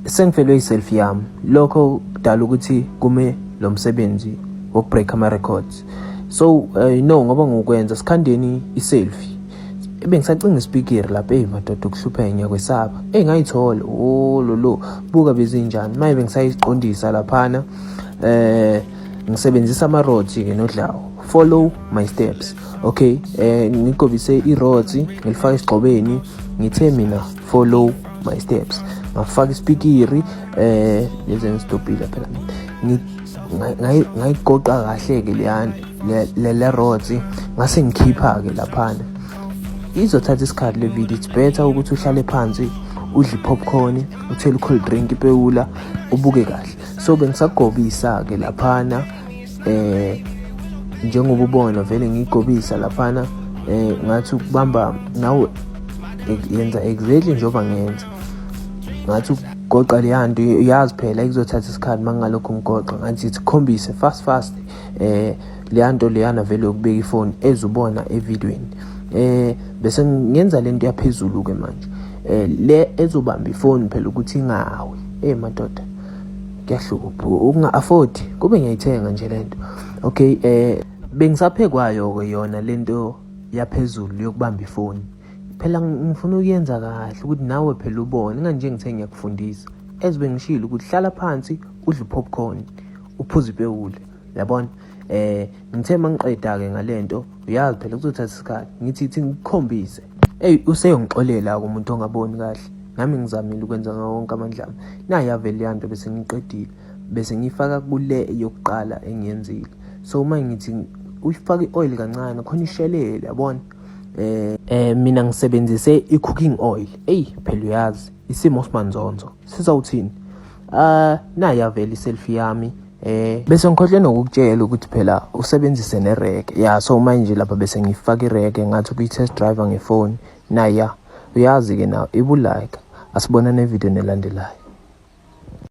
Sengifelwe i-selfie yami, lokho kudala ukuthi kume lo msebenzi wokubreak ama-records. So no, ngoba ngokwenza sikhandeni i-selfie, bengisacinga isipikiri lapha. Eyi madoda, ukuhlupheka, ngiyakwesaba. Eyi, ngayithola. Oh lolo, buka bezinjani maye. Bengisayiqondisa laphana, ngisebenzisa ama-rods ke nodlawo. Follow my steps, okay? Ngigobise i-rods, ngilifaka esigxobeni. Ngithe mina, "Follow my steps." Ngafaka isipikiri, lezi engistopile phela mina, ngayigoqa kahle ke leyana le rods, ngase ngikhipha ke laphana. Izothatha isikhathi le video. It's better ukuthi uhlale phansi, udle i-popcorn, uthele i-cold drink, ipewula, ubuke kahle. So bengisagobisa ke laphana, njengoba ubona vele ngiyigobisa laphana. Ngathi ukubamba nawe, yenza exactly njengoba ngenza. Ngathi ukugoqa leya nto, uyazi phela kuzothatha isikhathi uma ngingalokhu ngigoqa. Ngathi sikhombise fast fast leya nto leyana vele yokubeka ifoni ezubona evidweni. Bese ngenza lento yaphezulu ke manje, le ezobamba ifoni phela ukuthi ingawi. Eh madoda, kuyahlupha ukunga-afford, kube ngiyayithenga nje lento. Okay, bengisaphekwayo ke yona lento yaphezulu yokubamba ifoni. Phela ngifuna ukuyenza kahle ukuthi nawe phela ubone, inganje ngithe ngiyakufundisa. As bengishilo ukuthi hlala phansi, udle popcorn, uphuze ipewule, yabona. Ngithe mangiqeda ke ngalento, uyazi phela kuzothatha isikhathi, ngithi ithi ngikukhombise. Eyi, useyongixolela umuntu ongaboni kahle, nami ngizamile ukwenza ngawo wonke amandla ami. Nayi yavele leya nto, bese ngiqedile, bese ngiyifaka kule yokuqala engiyenzile. So uma ngithi uyifake i-oil kancane khona ishelele, yabona. Mina ngisebenzise i-cooking oil. Eyi phela uyazi isimo simanzonzo, sizawuthini? Ah, nayi yavela i-selfie yami. Bese ngikhohlwe nokukutshela ukuthi phela usebenzise nereke ya. So manje lapha bese ngifaka ireke, ngathi ukuyi-test driver ngefoni. Naya, uyazi ke nawe ibulike. Asibonane evidweni elandelayo.